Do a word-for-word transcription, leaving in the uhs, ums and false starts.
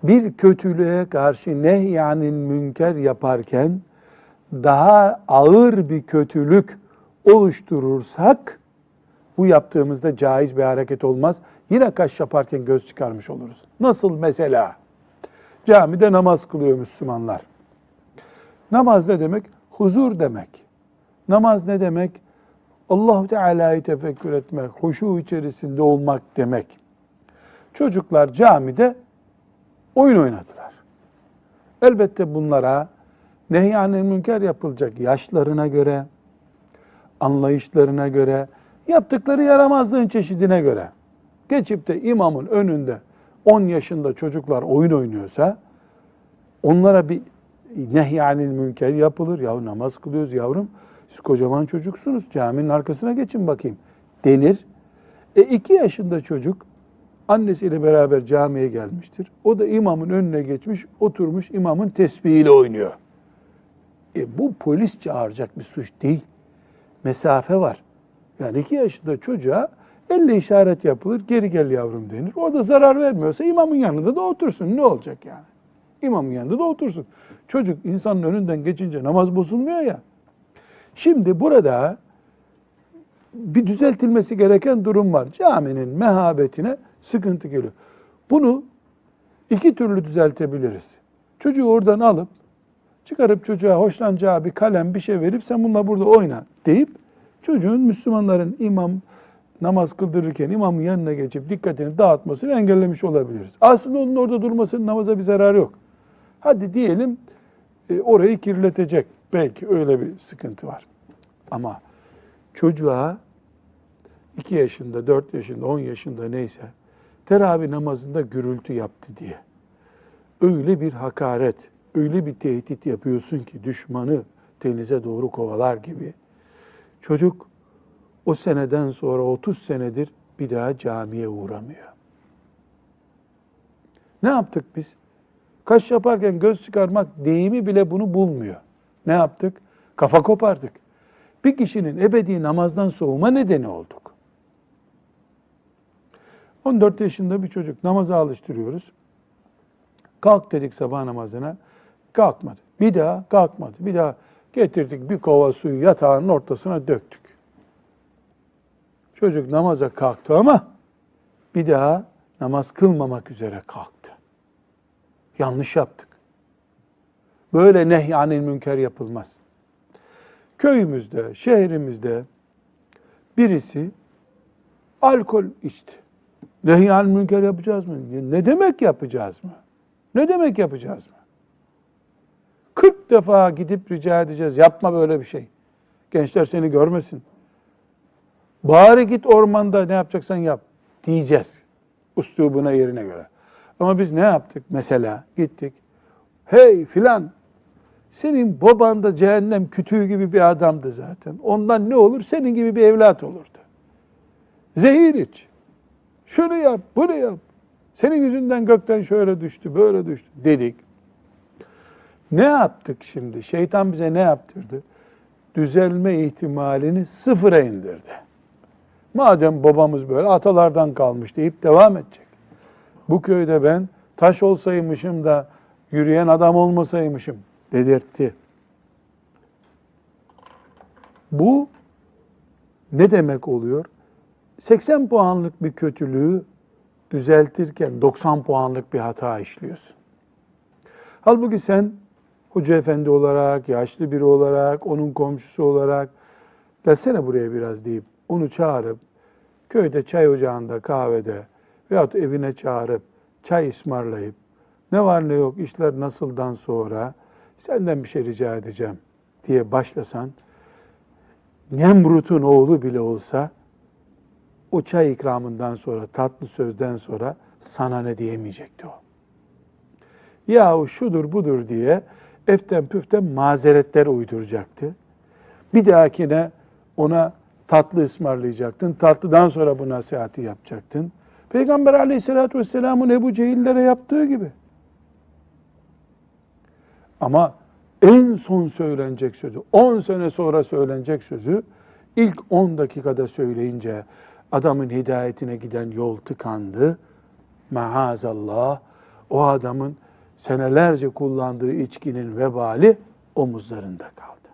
Bir kötülüğe karşı nehyanil münker yaparken daha ağır bir kötülük oluşturursak, bu yaptığımızda caiz bir hareket olmaz. Yine kaş yaparken göz çıkarmış oluruz. Nasıl mesela? Camide namaz kılıyor Müslümanlar. Namaz ne demek? Huzur demek. Namaz ne demek? Allahu Teala'yı tefekkür etmek, huşu içerisinde olmak demek. Çocuklar camide oyun oynadılar. Elbette bunlara nehyanil münker yapılacak yaşlarına göre, anlayışlarına göre, yaptıkları yaramazlığın çeşidine göre. Geçip de imamın önünde on yaşında çocuklar oyun oynuyorsa, onlara bir nehyanil münker yapılır. "Yahu namaz kılıyoruz yavrum, siz kocaman çocuksunuz, caminin arkasına geçin bakayım," denir. E, iki yaşında çocuk annesiyle beraber camiye gelmiştir. O da imamın önüne geçmiş, oturmuş imamın tesbihiyle oynuyor. E, bu polis çağıracak bir suç değil. Mesafe var. Yani iki yaşında çocuğa elle işaret yapılır, "Geri gel yavrum," denir. O da zarar vermiyorsa imamın yanında da otursun. Ne olacak yani? İmamın yanında da otursun. Çocuk insanın önünden geçince namaz bozulmuyor ya. Şimdi burada bir düzeltilmesi gereken durum var. Caminin mehabetine sıkıntı geliyor. Bunu iki türlü düzeltebiliriz. Çocuğu oradan alıp, çıkarıp çocuğa hoşlanacağı bir kalem, bir şey verip, "Sen bununla burada oyna," deyip, çocuğun, Müslümanların imam namaz kıldırırken imamın yanına geçip dikkatini dağıtmasını engellemiş olabiliriz. Aslında onun orada durmasının namaza bir zararı yok. Hadi diyelim, e, orayı kirletecek. Belki öyle bir sıkıntı var. Ama çocuğa iki yaşında, dört yaşında, on yaşında neyse, teravih namazında gürültü yaptı diye öyle bir hakaret, öyle bir tehdit yapıyorsun ki düşmanı denize doğru kovalar gibi. Çocuk o seneden sonra otuz senedir bir daha camiye uğramıyor. Ne yaptık biz? Kaş yaparken göz çıkarmak deyimi bile bunu bulmuyor. Ne yaptık? Kafa kopardık. Bir kişinin ebedi namazdan soğuma nedeni olduk. On dört yaşında bir çocuk, namaza alıştırıyoruz. "Kalk," dedik sabah namazına. Kalkmadı. Bir daha kalkmadı. Bir daha getirdik bir kova suyu, yatağının ortasına döktük. Çocuk namaza kalktı ama bir daha namaz kılmamak üzere kalktı. Yanlış yaptık. Böyle nehyanil münker yapılmaz. Köyümüzde, şehrimizde birisi alkol içti. Nehyanil münker yapacağız mı? Ne demek yapacağız mı? Ne demek yapacağız mı? Kırk defa gidip rica edeceğiz, "Yapma böyle bir şey. Gençler seni görmesin. Bari git ormanda ne yapacaksan yap," diyeceğiz. Üslubuna, yerine göre. Ama biz ne yaptık? Mesela gittik. "Hey filan, senin baban da cehennem kütüğü gibi bir adamdı zaten. Ondan ne olur? Senin gibi bir evlat olurdu. Zehir iç. Şunu yap, bunu yap. Senin yüzünden gökten şöyle düştü, böyle düştü," dedik. Ne yaptık şimdi? Şeytan bize ne yaptırdı? Düzelme ihtimalini sıfıra indirdi. "Madem babamız böyle, atalardan kalmış," deyip devam edecek. "Bu köyde ben taş olsaymışım da yürüyen adam olmasaymışım," dedirtti. Bu ne demek oluyor? Seksen puanlık bir kötülüğü düzeltirken doksan puanlık bir hata işliyorsun. Halbuki sen hoca efendi olarak, yaşlı biri olarak, onun komşusu olarak, "Gelsene buraya biraz," deyip onu çağırıp, köyde çay ocağında, kahvede veyahut evine çağırıp çay ısmarlayıp, "Ne var ne yok, işler nasıldan sonra senden bir şey rica edeceğim," diye başlasan, Nemrut'un oğlu bile olsa o çay ikramından sonra, tatlı sözden sonra "Sana ne?" diyemeyecekti o. "Yahu şudur budur," diye eften püften mazeretler uyduracaktı. Bir dahakine ona tatlı ısmarlayacaktın. Tatlıdan sonra bu nasihati yapacaktın. Peygamber aleyhissalatü vesselamın Ebu Cehillere yaptığı gibi. Ama en son söylenecek sözü, on sene sonra söylenecek sözü ilk on dakikada söyleyince adamın hidayetine giden yol tıkandı. Maazallah. O adamın senelerce kullandığı içkinin vebali omuzlarında kaldı.